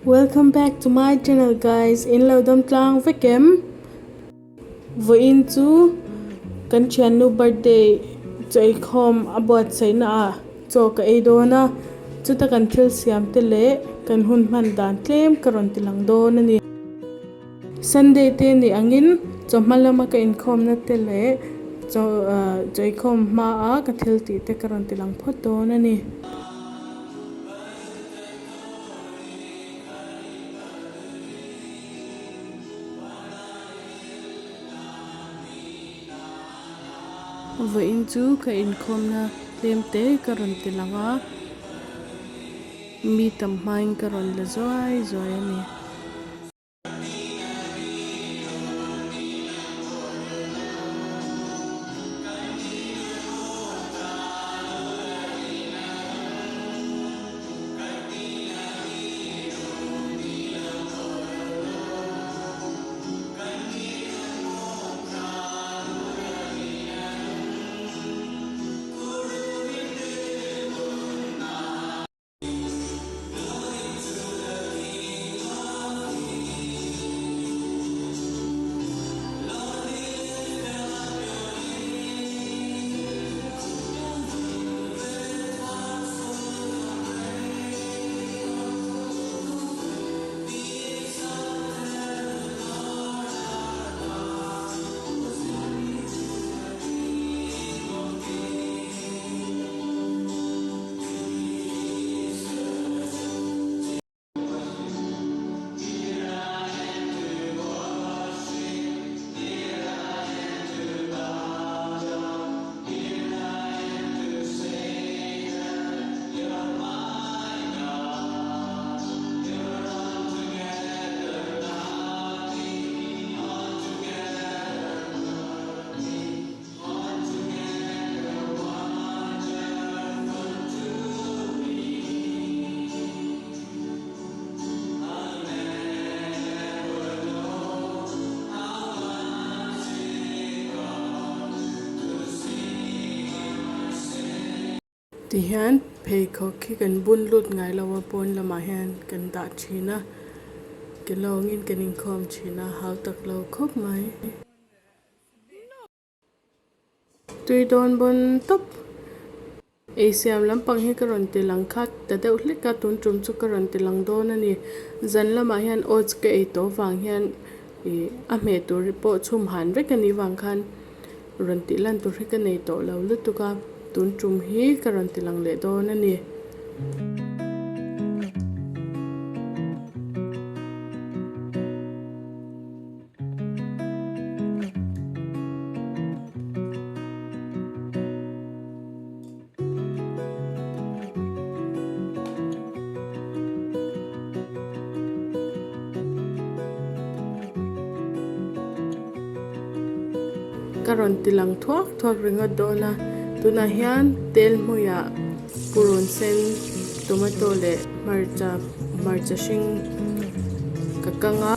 Welcome back to my channel guys in lo dam tlang vek em vawiin chu kan thiannu birthday chaw eikhawm a buatsaih na ah chaw ka ei dawn a chuta kan thil siam te leh kan hun hman dan tlem ka rawn ti lang dawn a ni. Sunday te nih angin chawhma lama ka inkhawmna te leh chaw chaw eikhawm hma a ka thil tih te ka rawn ti lang phawt dawn a ni. Vawiin chu ka inkhawmna tlem te ka rawn ti lang a, mi tam hmain ka rawn la zuai zuai a ni. Tihian pheikhawk khi kan bun lut ngai lo a pawn lamah hian kan dah thin a ke lawngin kan inkhawm thin a hau tak lo khawp mai. Tui dawn bawn tawp. Ei siam lampang hi ka rawn ti lang khat ta deuh hlek a, tun tum chu ka rawn ti lang dawn a ni. Zan lamah hian oats ka ei tawh vang hian ih a hmeh tur hi pawh chhum han vek a nih vang khan rawn tih lan tur hi ka nei tawh lo lutuk a, tun tum hi ka rawn ti lang leh dawn a ni. Ka rawn ti lang thuak thuak ringawt dawn a, tunah hian tel hmuiah purun sen tomato leh hmarcha hmarcha hring ka kang a.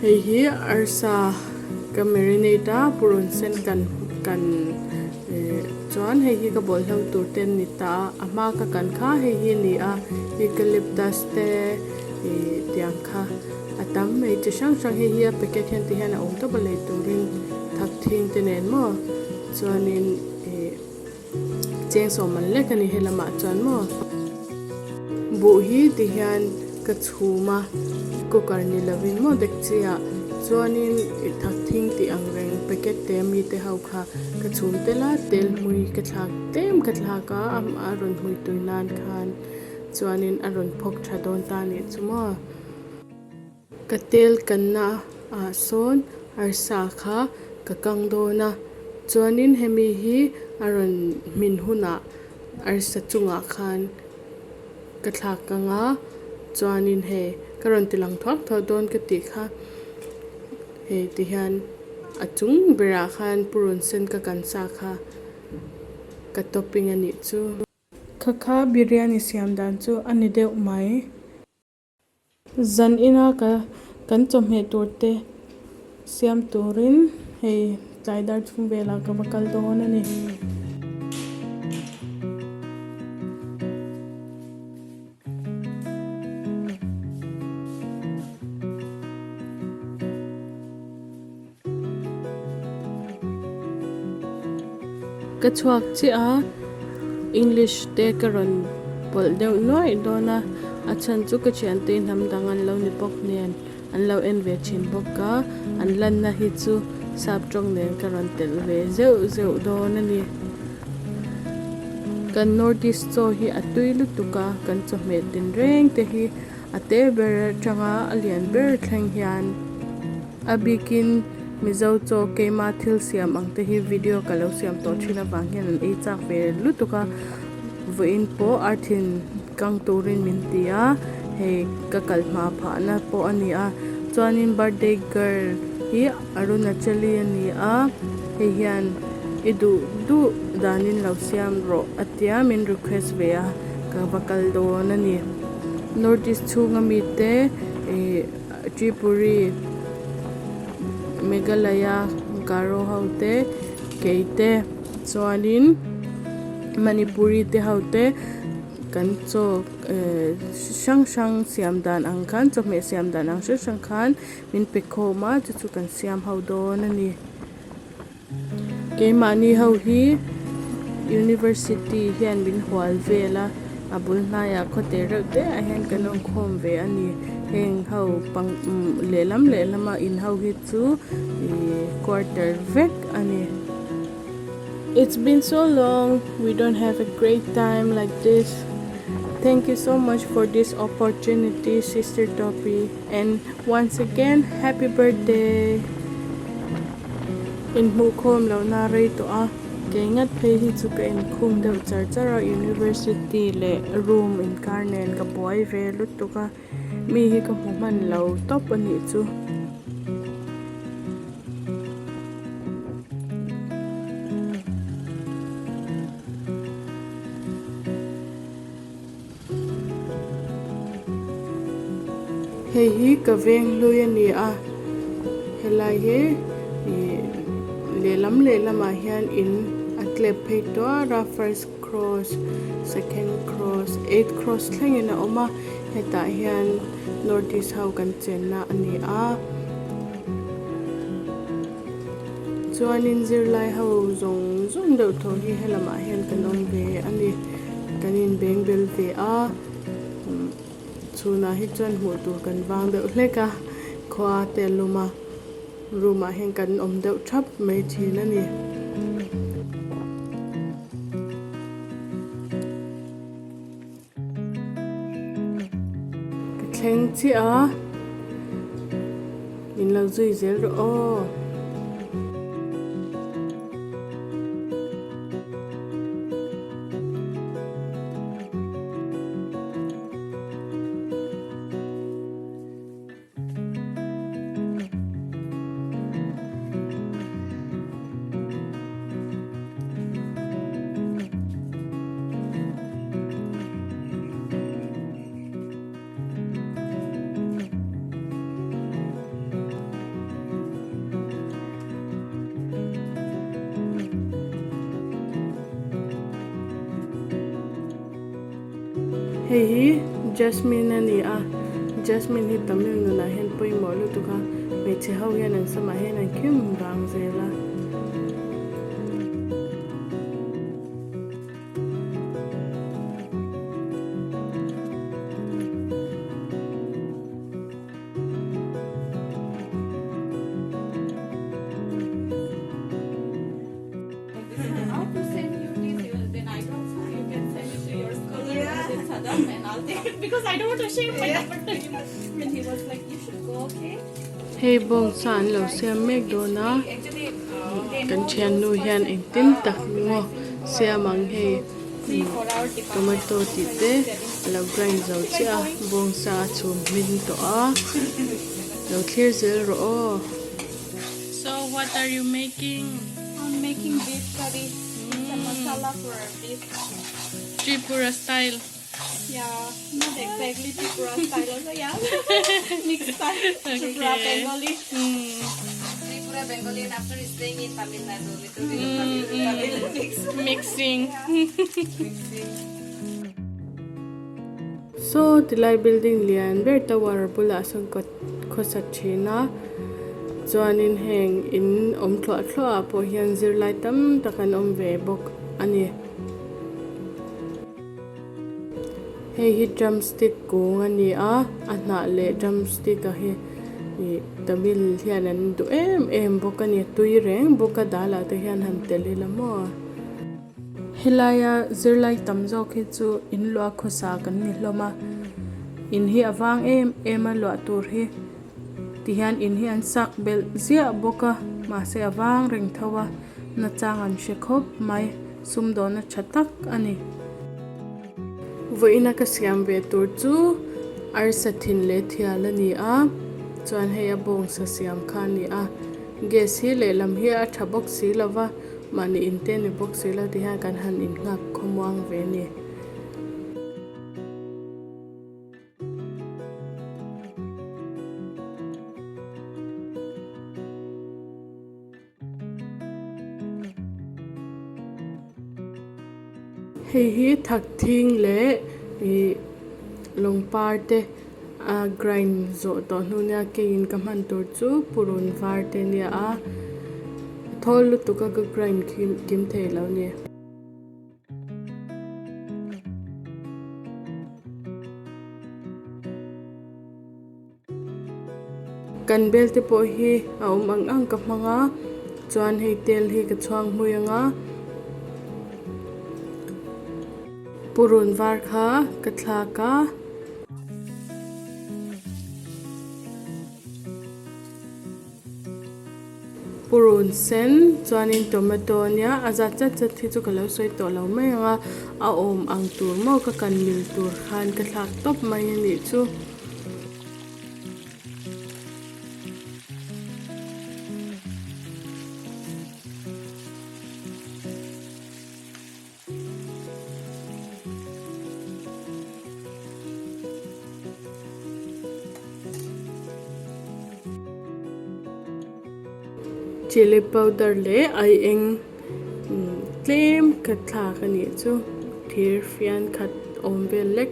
Hei hi arsa ka marinate a purun sen kan kan eh chuan hei hi ka bawlhlo tur te an ni ta a a hma ka kan kha hei hi a ni a eucalyptus te ih tiang kha a tam mai chi hrang hrang hei hi a packet hian ti hian a awm tawp a lei turin thak thing te nen maw chuanin ih. Cheng sawm an lek a ni helamah chuan maw. Buh hi ti hian ka chhum a, cooker ni lovin maw dekchi ah chuanin ih thak thing tih ang reng packet te ami te ho kha ka chhum tel a, tel hmui ka thlak tlem ka thlak a, a rawn hmui tui nan khan chuanin a rawn phawk tha dawn ta a nih chu maw. Ka tel kanna ah sawn arsa kha ka kang dawn a, chuanin hemi hi a rawn hmin hunah arsa chungah khan ka thlak ang a, chuanin hei ka rawn ti lang thuak thuak dawn ka tih kha hei ti hian a chung berah khan purun sen ka kan sa kha ka topping a nih chu. Kha kha biryani siam dan chu a ni deuh mai. Zan ina ka kan chawhmeh tur te siam turin hei tlai dar chhung velah ka va kal dawn a ni. Ka chhuak chiah a, English te ka rawn pawlh deuh nuaih dawn a, a chhan chu ka thiante hnam dang an lo ni bawk nen an lo en ve thin bawk a, an lanna hi chu sap tawng nen ka rawn telh ve zeuh zeuh dawn a ni. Kan North East chaw hi a tui lutuk a, kan chawhmeh tinreng te hi a te ber atanga a lian ber thleng hian a bikin Mizo chaw keima thil siam ang te hi video ka lo siam tawh thin avang hian an ei chak ve lutuk a, vawiin pawh arthin kang turin min ti a, hei ka kal hma phahna pawh a ni a, chuanin birthday girl hi Arunachali a ni a, hei hian i duh duh danin lo siam rawh a tia min request ve a, ka va kal dawn a ni. North East chhunga mite ih Tripuri, Meghalaya, Garo ho te, kei te chuanin Manipuri te ho te kan chaw eh hrang hrang siam dan ang khan chawhmeh siam dan ang hrang hrang khan min pe khawm a chu chu kan siam ho dawn a ni. Keimahni ho hi University hian min hual vel a, a bul hnaiah khaw te reuh te ah hian kan awm khawm ve a ni. Heng ho pang lehlam lehlama in ho hi chu ihh quarter vek a ni. It's been so long we don't have a great time like this. Thank you so much for this opportunity sister Topi. And once again happy birthday Inhmuhkhawm lohna rei tawh a, kei ngat phei hi chu ka inkhung deuh char char a, university leh room inkar nen ka buai ve lutuk a, mi hi ka hmu hman lo tawp a nih chu. Hei hi ka veng hlui a ni a helai hi ih lehlam lehlamah hian in a tlep phei tuar a first cross second cross eighth cross thlengin a awm a hetah hian north east ho kan chenna a ni a chuanin zirlai ho zawng zawng deuh tawh hi helamah hian kan awm ve a ni. Kan inbeng bel ve a, chhunah hi chuan hmuh tur kan vang deuh hlek a, khua te a lum a, room ah hian kan awm deuh thap mai thin a ni. Ka thleng chiah a, min lo zui zel rawh aw. Hei hi Jasmine a ni a, Jasmine hi Tamil nunah hian pawimawh lutuk a, hmeichhe ho hian an samah hian an khim vang zel a. Hei bawngsa an lo siam mek dawn a kan thiannu hian engtin tak maw siam ang hei. Tomato tih te a lo grind zo chiah a bawngsa a chhum hmin tawh a lo thlir zel rawh aw. So what are you making? I'm making beef curry. It's a masala for beef. Tripura style. Yeah, not exactly Tripura style also, yeah. Mixed style. Tripura Bengali. Tripura Bengali and after staying in Tamil Nadu, little bit of Tamil, Tamil mix. Mixing. Saw tilai building lian ber tower bulah sawn kawt khawsa thin a. Chuanin heng in awm thluah thluah ah pawh hian zirlai tam tak an awm ve bawk a ni. Hei hi drumstick kung a ni a, a hnah leh drumstick a hi ih Tamil hian an duh em em bawk a ni, tui reng bawk a dal ah te hian han tel ila maw. Helaia zirlai tam zawk hi chu in luah khawsa kan ni hlawm a, in hi a vang em em a luah tur hi tihian in hi an sak belh ziah bawk a mahse a vang reng tho a nachang an hre khawp mai sumdawhna tha tak a ni. Vawiina ka siam ve tur chu arsa thin leh thial a ni a chuan hei a bawngsa siam kha a ni a gas hi lehlam hi a tha bawk si lo va mahni inte ni bawk si lo tihian kan han innghak khawmuang ve a ni. Hei hi thakthing leh ih lawngpar te a grind zawh tawh hnu nia keiin ka hman tur chu purun var te nia a thawl lutuk a ka grind khi kim thei lo a ni. Kan bel te pawh hi a awm ang ang ka hmang a chuan hei tel hi ka chhuang hmui ang a purun var kha ka thlak a. Purun sen chuanin tomato ania a zat zat zat hi chu ka lo sawi tawh lo mai ang a a awm ang tur maw ka kan mil tur khan ka thlak tawp mai a nih chu. Chilli powder leh aieng tlem ka thlak a nih chu thir fian khat awm vel lek.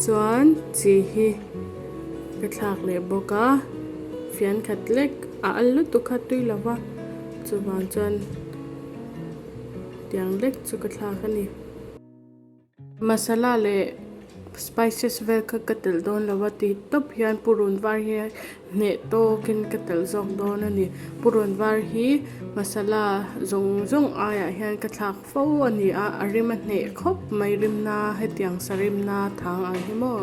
Chuan chi hi ka thlak leh bawk a fian khat lek a al lutuk kha tui lo va chuvang chuan tiang lek chu ka thlak a ni. Masala leh spices vel kha ka telh dawn lo a ti tawp hian purun var hi hneh tawkin ka telh zawk dawn a ni. Purun var hi masala zawng zawng aiah hian ka thlak fo a ni a, a rim a hneh khawp mai rimna hetiang sa rimna thang ang hi maw.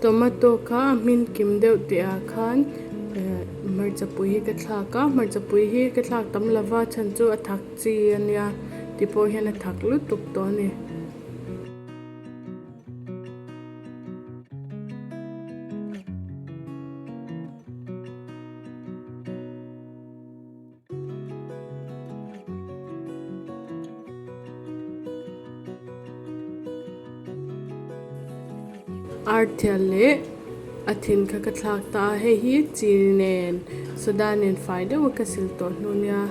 Tomato kha a hmin kim deuh tih ah khan hmarchapui hi ka thlak a hmarchapui hi ka thlak tam lova chhan chu a thak chi a nia ti pawh hian a thak lutuk tawh a ni. Arthial leh a thin kha ka thlak ta a hei hi chi nen soda nen fai deuh a ka sil tawh hnu nia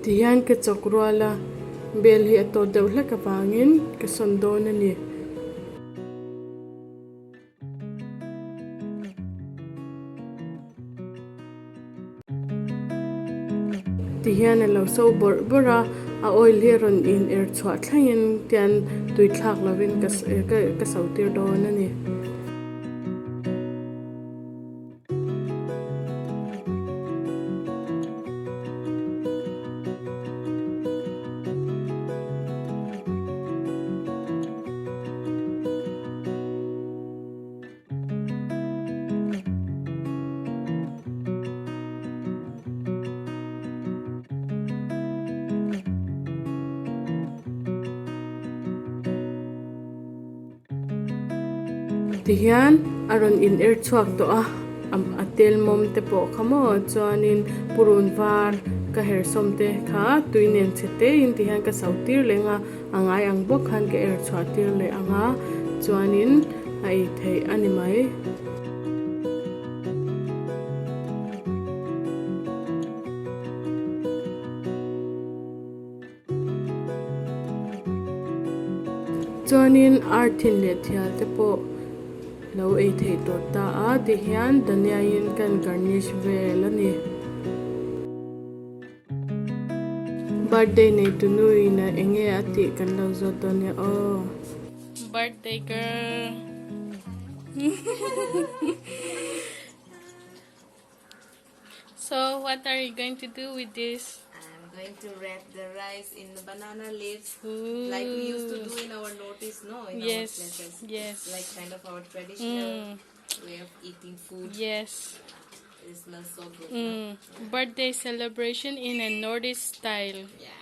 tihian ka chawk rual a bel hi a tawt deuh hlek avangin ka sawn dawn a ni. Tihian a lo so bawrh bawrh a, a oil hi a rawn in er chhuah thlengin tian tui thlak lovin ka ka so tir dawn a ni. Tihian a rawn in er chhuak tawh a a tel mawm te pawh kha maw chuanin purun var ka hersawm te kha tui nen chhe te in tihian ka so tir leng a. A ngai ang bawk khan ka er chhuah tir leh ang a, chuanin a ei theih a ni mai. Chuanin ar thin leh thial te pawh lo ei theih tawh ta a tihian dhania in kan garnish vel a ni. Birthday nei tu nu in a enge a tih kan lo zawt dawn nia aw. Birthday girl. So what are you going to do with this? I'm going to wrap the rice in the banana leaves Ooh. like we used to do in our notice, no? In yes, our places. Yes. Like kind of our traditional mm. way of eating food. Yes. It smells so good. Mm. No? Birthday celebration in a Nordic style. Yeah.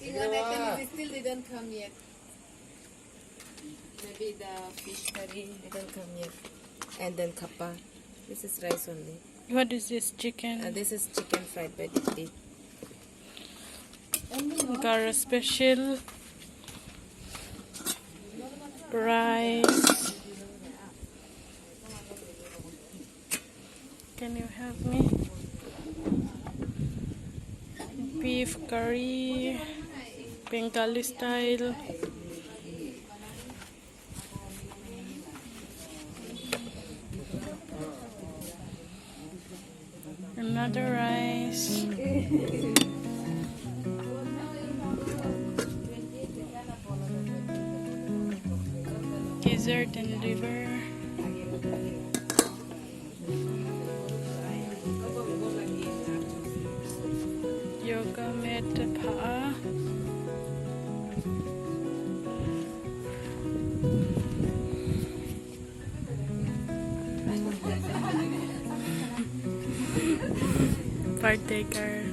You know, still didn't come yet. Maybe the fish curry didn't come yet. And then kappa. This is rice only. What is this chicken? Uh, this is chicken fried by Dipti. Gara special rice. Can you help me? Beef curry, Bengali style. Another rice. Gizzard and liver. Yoga mat phah a. Birthday girl.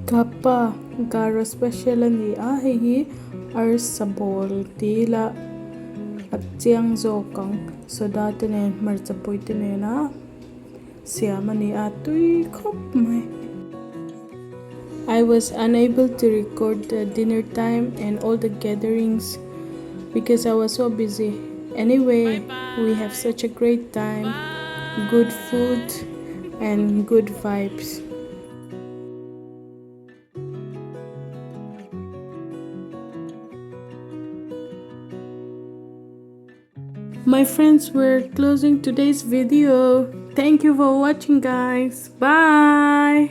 Kappa Garo special a ni a hei hi arsa bawl ti ila a chiang zawk ang soda te nen hmarcha pui te nena siam a ni a tui khawp mai. I was unable to record the dinner time and all the gatherings because I was so busy. Anyway, we have such a great time, good food and good vibes. My friends, we're closing today's video. Thank you for watching guys. Bye.